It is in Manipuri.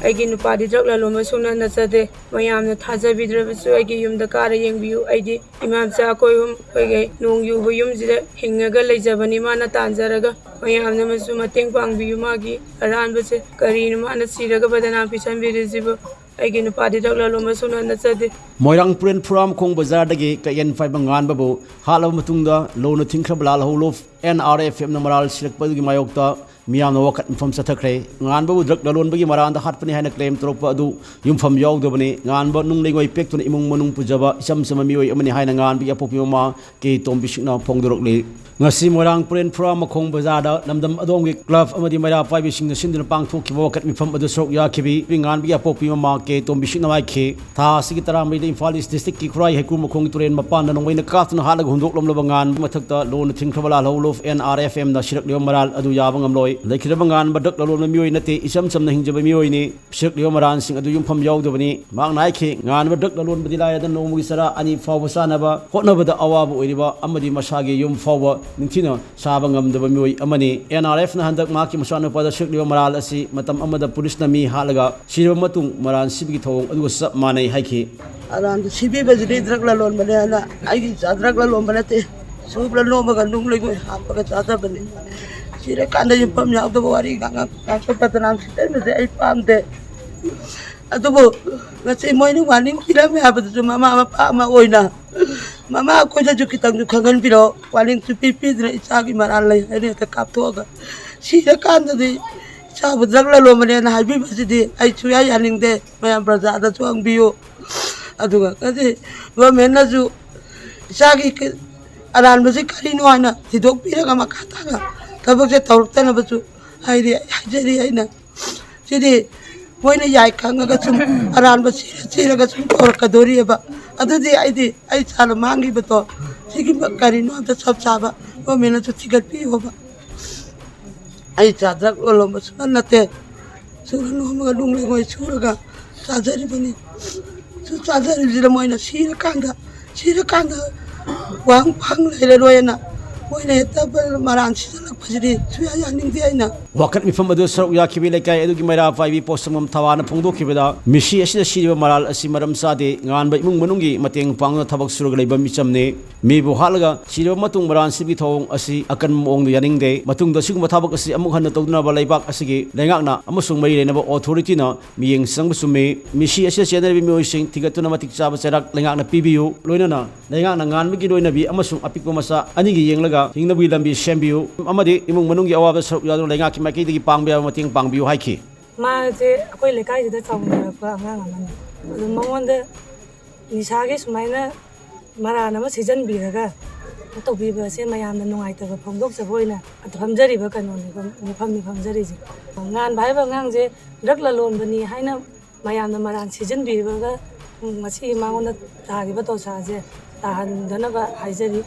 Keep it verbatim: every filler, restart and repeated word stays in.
ꯑꯩꯒꯤ ꯅꯨꯄꯥꯗꯤ ꯗ꯭ꯔꯒ ꯂꯂꯣꯟꯕ ꯁꯨꯡꯅ ꯅꯠꯆꯗꯦ꯫ ꯃꯌꯥꯝꯅ ꯊꯥꯖꯕꯤꯗ꯭ꯔꯕꯁꯨ ꯑꯩꯒꯤ ꯌꯨꯝꯗ ꯀꯥꯔ ꯌꯦꯡꯕꯤꯌꯨ꯫ ꯑꯩꯗꯤ ꯏꯃꯥ ꯃꯆꯥ ꯑꯩꯈꯣꯏ ꯑꯍꯨꯝ ꯑꯩꯈꯣꯏꯒꯤ ꯅꯣꯡ ꯌꯨꯕ ꯌꯨꯝꯁꯤꯗ ꯍꯤꯡꯉꯒ ꯂꯩꯖꯕꯅꯤ꯫ ꯃꯥꯅ ꯇꯥꯟꯖꯔꯒ ꯃꯌꯥꯝꯅ ꯃꯁꯨ ꯃꯇꯦꯡ ꯄꯥꯡꯕꯤꯌꯨ꯫ ꯃꯥꯒꯤ ꯑꯔꯥꯟꯕꯁꯦ ꯀꯔꯤꯅꯣ? ꯃꯥꯅ ꯁꯤꯔꯒ ꯕꯗꯅꯥꯝ ꯄꯤꯁꯟꯕꯤꯔꯤꯁꯤꯕꯨ? ꯑꯩꯒꯤ ꯅꯨꯄꯥꯗꯤ ꯗ꯭ꯔꯒ ꯂꯂꯣꯟꯕ ꯁꯨꯡꯅ ꯅꯠꯆꯗꯦ꯫ ꯃꯣꯏꯔꯥꯡ ꯄꯨꯔꯦꯟ ꯐꯨꯔꯥ ꯃꯈꯣꯡ ꯕꯖꯥꯔꯗꯒꯤ ꯀꯌꯦꯟ ꯄꯥꯏꯕ ꯉꯥꯟꯕꯕꯨ ꯍꯥꯠꯂꯕ ꯃꯇꯨꯡꯗ ꯂꯣꯟꯅ ꯊꯤꯡꯈ꯭ꯔꯕ ꯂꯥꯜꯍꯧꯂꯨꯞ ꯑꯦꯟ ꯑꯥꯔ ꯑꯦꯐ ꯑꯦꯝꯅ ꯃꯔꯥꯜ ꯁꯤꯔꯛꯄ ꯑꯗꯨꯒꯤ ꯃꯥꯌꯣꯛꯇ ꯃꯤꯌꯥꯝꯅ ꯋꯥꯀꯠ ꯃꯤꯐꯝ ꯆꯠꯊꯈ꯭ꯔꯦ꯫ ꯉꯥꯟꯕꯕꯨ ꯗ꯭ꯔꯒ ꯂꯂꯣꯟꯕꯒꯤ ꯃꯔꯥꯟꯗ ꯍꯥꯠꯄꯅꯤ ꯍꯥꯏꯅ ꯀ꯭ꯂꯦꯝ ꯇꯧꯔꯛꯄ ꯑꯗꯨ ꯌꯨꯝꯐꯝ ꯌꯥꯎꯗꯕꯅꯤ꯫ ꯉꯥꯟꯕ ꯅꯨꯡ ꯂꯩꯉꯣꯏ ꯄꯦꯛꯇꯨꯅ ꯏꯃꯨꯡ ꯃꯅꯨꯡ ꯄꯨꯖꯕ ꯏꯆꯝ ꯆꯝꯕ ꯃꯤꯑꯣꯏ ꯑꯃꯅꯤ ꯍꯥꯏꯅ ꯉꯥꯟꯕꯒꯤ ꯑꯄꯣꯛꯄꯤ ꯃꯃꯥ ꯀꯦ ꯇꯣꯝꯕꯤꯁꯤꯡꯅ ꯐꯣꯡꯗꯣꯔꯛꯂꯤ꯫ ꯉꯁꯤ ꯃꯣꯏꯔꯥꯡ ꯄꯨꯔꯦꯟ ꯐꯨꯔꯥ ꯃꯈꯣꯡ ꯕꯖꯥꯔꯗ ꯂꯝꯗꯝ ꯑꯗꯣꯝꯒꯤ ꯀ꯭ꯂꯕ ꯑꯃꯗꯤ ꯃꯩꯔꯥ ꯄꯥꯏꯕꯤꯁꯤꯡꯅ ꯁꯤꯟꯗꯨꯅ ꯄꯥꯡꯊꯣꯛꯈꯤꯕ ꯋꯥꯀꯠ ꯃꯤꯐꯝ ꯑꯗꯨ ꯁꯔꯨꯛ ꯌꯥꯈꯤꯕꯤ ꯉꯥꯟꯕꯒꯤ ꯑꯄꯣꯛꯄꯤ ꯃꯃꯥ ꯀꯦ ꯇꯣꯝꯕꯤꯁꯤꯡꯅ ꯍꯥꯏꯈꯤ꯫ ꯊꯥ ꯑꯁꯤꯒꯤ ꯇꯔꯥꯃꯔꯤꯗ ꯏꯝꯐꯥꯜ ꯏꯁ ꯗꯤꯁꯇ꯭ꯔꯤꯛꯀꯤ ꯈꯨꯔꯥꯏ ꯍꯩꯀ꯭ꯔꯨ ꯃꯈꯣꯡꯒꯤ ꯇꯨꯔꯦꯟ ꯃꯄꯥꯟꯗ ꯅꯣꯡꯃꯩꯅ ꯀꯥꯞꯇꯨꯅ ꯍꯥꯠꯂꯒ ꯍꯨꯟꯗꯣꯛꯂꯝꯂꯕ ꯉꯥꯟꯕ ꯃꯊꯛꯇ ꯂꯣꯟꯅ ꯊꯤꯡꯈ꯭ꯔꯕ ꯂꯥꯜꯍꯧꯂꯨꯞ ꯑꯦꯟ ꯑꯥꯔ ꯑꯦꯐ ꯑꯦꯝꯅ ꯁꯤꯔꯛꯂꯤꯕ ꯃꯔꯥꯜ ꯑꯗꯨ ꯌꯥꯕ ꯉꯝꯂꯣꯏ꯫ ꯂꯩꯈꯤꯗ꯭ꯔꯕ ꯉꯥꯟꯕ ꯗ꯭ꯔꯒ ꯂꯂꯣꯟꯕ ꯃꯤꯑꯣꯏ ꯅꯠꯇꯦ, ꯏꯆꯝ ꯆꯝꯅ ꯍꯤꯡꯖꯕ ꯃꯤꯑꯣꯏꯅꯤ꯫ ꯁꯤꯔꯛꯂꯤꯕ ꯃꯔꯥꯜꯁꯤꯡ ꯑꯗꯨ ꯌꯨꯝꯐꯝ ꯌꯥꯎꯗꯕꯅꯤ꯫ ꯃꯍꯥꯛꯅ ꯍꯥꯏꯈꯤ, ꯉꯥꯟꯕ ꯗ꯭ꯔꯒ ꯂꯂꯣꯟꯕꯗꯤ ꯂꯥꯏꯔꯗꯅ ꯅꯣꯡꯃꯒꯤ ꯆꯔꯥ ꯑꯅꯤ ꯐꯥꯎꯕ ꯆꯥꯅꯕ ꯍꯣꯠꯅꯕꯗ ꯑꯋꯥꯕ ꯑꯣꯏꯔꯤꯕ ꯑꯃꯗꯤ ꯃꯁꯥꯒꯤ ꯌꯨꯝ ꯐꯥꯎꯕ ꯅꯤꯡꯊꯤꯅ ꯁꯥꯕ ꯉꯝꯗꯕ ꯃꯤꯑꯣꯏ ꯑꯃꯅꯤ꯫ ꯑꯦꯟ ꯑꯥꯔ ꯑꯦꯐꯅ ꯍꯟꯗꯛ ꯃꯍꯥꯛꯀꯤ ꯃꯆꯥꯅꯨꯄꯥꯗ ꯁꯤꯔꯛꯂꯤꯕ ꯃꯔꯥꯜ ꯑꯁꯤ ꯃꯇꯝ ꯑꯃꯗ ꯄꯨꯂꯤꯁꯅ ꯃꯤ ꯍꯥꯠꯂꯒ ꯁꯤꯔꯕ ꯃꯇꯨꯡ ꯃꯔꯥꯜ ꯁꯤꯕꯒꯤ ꯊꯧꯑꯣꯡ ꯑꯗꯨꯒ ꯆꯞ ꯃꯥꯟꯅꯩ ꯍꯥꯏꯈꯤ꯫ ꯑꯔꯥꯟꯕ ꯁꯤꯕꯤꯕꯁꯤꯗꯤ ꯗ꯭ꯔꯒ ꯂꯂꯣꯟꯕꯅꯦꯅ ꯑꯩꯒꯤ ꯏꯆꯥ ꯗ꯭ꯔꯒ ꯂꯂꯣꯟꯕ ꯅꯠꯇꯦ꯫ ꯁꯨꯕ꯭ꯔ ꯅꯣꯝꯃꯒ ꯅꯨꯡ ꯂꯩꯉꯣꯏ ꯍꯥꯞꯄꯒ ꯆꯥꯖꯕꯅꯤ꯫ ꯁꯤꯔꯀꯥꯟꯗ ꯌꯨꯝꯐꯝ ꯌꯥꯎꯗꯕ ꯋꯥꯔꯤ ꯉꯥꯡꯉꯛ ꯉꯥꯡꯉꯛꯄ ꯕꯗꯅꯥꯝ ꯁꯤꯠꯆꯟꯕꯁꯦ ꯑꯩ ꯄꯥꯝꯗꯦ꯫ ꯑꯗꯨꯕꯨ ꯉꯁꯤ ꯃꯣꯏꯅ ꯋꯥꯔꯅꯤꯡ ꯄꯤꯔꯝꯃꯦ ꯍꯥꯏꯕꯗꯨꯁꯨ ꯃꯃꯥ ꯃꯄꯥ ꯑꯃ ꯑꯣꯏꯅ ꯃꯃꯥ ꯑꯩꯈꯣꯏꯗꯁꯨ ꯈꯤꯇꯪꯁꯨ ꯈꯪꯍꯟꯕꯤꯔꯛꯑꯣ꯫ ꯋꯥꯔꯅꯤꯡꯁꯨ ꯄꯤ ꯄꯤꯗꯅ ꯏꯆꯥꯒꯤ ꯃꯔꯥꯜ ꯂꯩ ꯍꯥꯏꯅ ꯍꯦꯛꯇ ꯀꯥꯞꯊꯣꯛꯑꯒ ꯁꯤꯔꯀꯥꯟꯗꯗꯤ ꯏꯆꯥꯕꯨ ꯗ꯭ꯔꯒ ꯂꯂꯣꯟꯕꯅꯦꯅ ꯍꯥꯏꯕꯤꯕꯁꯤꯗꯤ ꯑꯩ ꯁꯨꯡꯌꯥ ꯌꯥꯅꯤꯡꯗꯦ꯫ ꯃꯌꯥꯝ ꯄ꯭ꯔꯖꯥꯗꯁꯨ ꯍꯪꯕꯤꯌꯨ꯫ ꯑꯗꯨꯒ ꯉꯁꯤ ꯒꯣꯔꯃꯦꯟꯅꯁꯨ ꯏꯆꯥꯒꯤ ꯀ-, ꯑꯔꯥꯟꯕꯁꯤ ꯀꯔꯤꯅꯣ ꯍꯥꯏꯅ ꯊꯤꯗꯣꯛꯄꯤꯔꯒ ꯃꯈꯥ ꯇꯥꯅ ꯊꯕꯛꯁꯦ ꯇꯧꯔꯛꯇꯅꯕꯁꯨ ꯍꯥꯏꯗꯤ ꯍꯥꯏꯖꯔꯤ ꯑꯩꯅ꯫ ꯁꯤꯗꯤ ꯃꯣꯏꯅ ꯌꯥꯏ ꯈꯪꯉꯒ ꯁꯨꯝ ꯑꯔꯥꯟꯕ ꯆꯦꯜꯂ ꯆꯦꯜꯂꯒ ꯁꯨꯝ ꯇꯧꯔꯛꯀꯗꯣꯔꯤꯑꯕ꯫ ꯑꯗꯨꯗꯤ ꯑꯩꯗꯤ ꯑꯩ ꯏꯆꯥꯅ ꯃꯥꯡꯈꯤꯕꯗꯣ ꯁꯤꯒꯤ ꯀꯔꯤꯅꯣ ꯑꯝꯇ ꯆꯞ ꯆꯥꯕ ꯒꯣꯔꯃꯦꯟꯅꯁꯨ ꯊꯤꯒꯠꯄꯤꯌꯣꯕ꯫ ꯑꯩ ꯏꯆꯥ ꯗ꯭ꯔꯒ ꯂꯂꯣꯟꯕꯁꯨ ꯅꯠꯇꯦ꯫ ꯁꯨꯔ ꯅꯣꯝꯃꯒ ꯅꯨꯡ ꯂꯩꯉꯣꯏ ꯁꯨꯔꯒ ꯆꯥꯖꯔꯤꯕꯅꯤ꯫ ꯁꯨ ꯆꯥꯖꯔꯤꯕꯁꯤꯗ ꯃꯣꯏꯅ ꯁꯤꯔꯀꯥꯟꯗ, ꯁꯤꯔꯀꯥꯟꯗ ꯋꯥꯍꯪ ꯐꯪ ꯂꯩꯔꯔꯣꯏꯅ ꯃꯣꯏꯅ ꯍꯦꯛꯇ ꯃꯔꯥꯟ ꯁꯤꯖꯤꯜꯂꯛꯄꯁꯤꯗꯤ ꯁꯨꯌꯥ ꯌꯥꯅꯤꯡꯗꯦ ꯑꯩꯅ꯫ ꯋꯥꯀꯠ ꯃꯤꯐꯝ ꯑꯗꯨ ꯁꯔꯨꯛ ꯌꯥꯈꯤꯕ ꯂꯩꯀꯥꯏ ꯑꯗꯨꯒꯤ ꯃꯩꯔꯥ ꯄꯥꯏꯕꯤ ꯄꯣꯠꯁꯪꯕꯝ ꯊꯋꯥꯅ ꯐꯣꯡꯗꯣꯛꯈꯤꯕꯗ, ꯃꯤꯁꯤ ꯑꯁꯤꯗ ꯁꯤꯔꯤꯕ ꯃꯔꯥꯜ ꯑꯁꯤ ꯃꯔꯝ ꯆꯥꯗꯦ, ꯉꯥꯟꯕ ꯏꯃꯨꯡ ꯃꯅꯨꯡꯒꯤ ꯃꯇꯦꯡ ꯄꯥꯡꯗꯨꯅ ꯊꯕꯛ ꯁꯨꯔꯒ ꯂꯩꯕ ꯃꯤꯆꯝꯅꯤ꯫ ꯃꯤꯕꯨ ꯍꯥꯠꯂꯒ ꯁꯤꯔꯕ ꯃꯇꯨꯡ ꯃꯔꯥꯟ ꯁꯤꯕꯒꯤ ꯊꯧꯑꯣꯡ ꯑꯁꯤ ꯑꯀꯟꯕ ꯃꯑꯣꯡꯗ ꯌꯥꯅꯤꯡꯗꯦ꯫ ꯃꯇꯨꯡꯗ ꯑꯁꯤꯒꯨꯝꯕ ꯊꯕꯛ ꯑꯁꯤ ꯑꯃꯨꯛ ꯍꯟꯅ ꯇꯧꯗꯅꯕ ꯂꯩꯕꯥꯛ ꯑꯁꯤꯒꯤ ꯂꯩꯉꯥꯛꯅ ꯑꯃꯁꯨꯡ ꯃꯔꯤ ꯂꯩꯅꯕ ꯑꯣꯊꯣꯔꯤꯇꯤꯅ ꯃꯤꯠꯌꯦꯡ ꯆꯪꯕ ꯆꯨꯝꯃꯤ꯫ ꯃꯤꯁꯤ ꯑꯁꯤꯗ ꯆꯦꯟꯅꯔꯤꯕ ꯃꯤꯑꯣꯏꯁꯤꯡ ꯊꯤꯒꯠꯇꯨꯅ ꯃꯇꯤꯛ ꯆꯥꯕ ꯆꯩꯔꯥꯛ ꯂꯩꯉꯥꯛꯅ ꯄꯤꯕꯤꯌꯨ꯫ ꯂꯣꯏꯅꯅ ꯂꯩꯉꯥꯛꯅ ꯉꯥꯟꯕꯒꯤ ꯂꯣꯏꯅꯕꯤ ꯑꯃꯁꯨꯡ ꯑꯄꯤꯛꯄ ꯃꯆꯥ ꯑꯅꯤꯒꯤ ꯌꯦꯡꯂꯒ ꯍꯤꯡꯅꯕꯒꯤ ꯂꯝꯕꯤ ꯁꯦꯝꯕꯤꯌꯨ ꯑꯃꯗꯤ ꯏꯃꯨꯡ ꯃꯅꯨꯡꯒꯤ ꯑꯋꯥꯕꯗ ꯁꯔꯨꯛ ꯌꯥꯗꯨꯅ ꯂꯩꯉꯥꯛꯀꯤ ꯃꯥꯏꯀꯩꯗꯒꯤ ꯄꯥꯡꯕ ꯌꯥꯕ ꯃꯇꯦꯡ ꯄꯥꯡꯕꯤꯌꯨ ꯍꯥꯏꯈꯤ꯫ ꯃꯥꯁꯦ ꯑꯩꯈꯣꯏ ꯂꯩꯀꯥꯏꯁꯤꯗ ꯆꯥꯎꯅꯔꯛꯄ ꯑꯉꯥꯡ ꯑꯃꯅꯤ꯫ ꯑꯗꯨ ꯃꯉꯣꯟꯗ ꯅꯤꯁꯥꯒꯤ ꯁꯨꯃꯥꯏꯅ ꯃꯔꯥꯟ ꯑꯃ ꯁꯤꯖꯤꯟꯕꯤꯔꯒ ꯇꯧꯕꯤꯕ ꯑꯁꯦ ꯃꯌꯥꯝꯅ ꯅꯨꯡꯉꯥꯏꯇꯕ ꯐꯣꯡꯗꯣꯛꯆꯕ ꯑꯣꯏꯅ ꯐꯝꯖꯔꯤꯕ ꯀꯩꯅꯣꯅꯦꯕ, ꯃꯤꯐꯝꯅꯤ ꯐꯝꯖꯔꯤꯁꯦ꯫ ꯉꯥꯟꯕ ꯍꯥꯏꯕ ꯑꯉꯥꯡꯁꯦ ꯗ꯭ꯔꯒ ꯂꯂꯣꯟꯕꯅꯤ ꯍꯥꯏꯅ ꯃꯌꯥꯝꯅ ꯃꯔꯥꯟ ꯁꯤꯖꯤꯟꯕꯤꯔꯒ ꯉꯁꯤ ꯃꯉꯣꯟꯗ ꯇꯥꯔꯤꯕ ꯗꯣꯁꯥꯁꯦ ꯇꯥꯍꯟꯗꯅꯕ ꯍꯥꯏꯖꯔꯤ꯫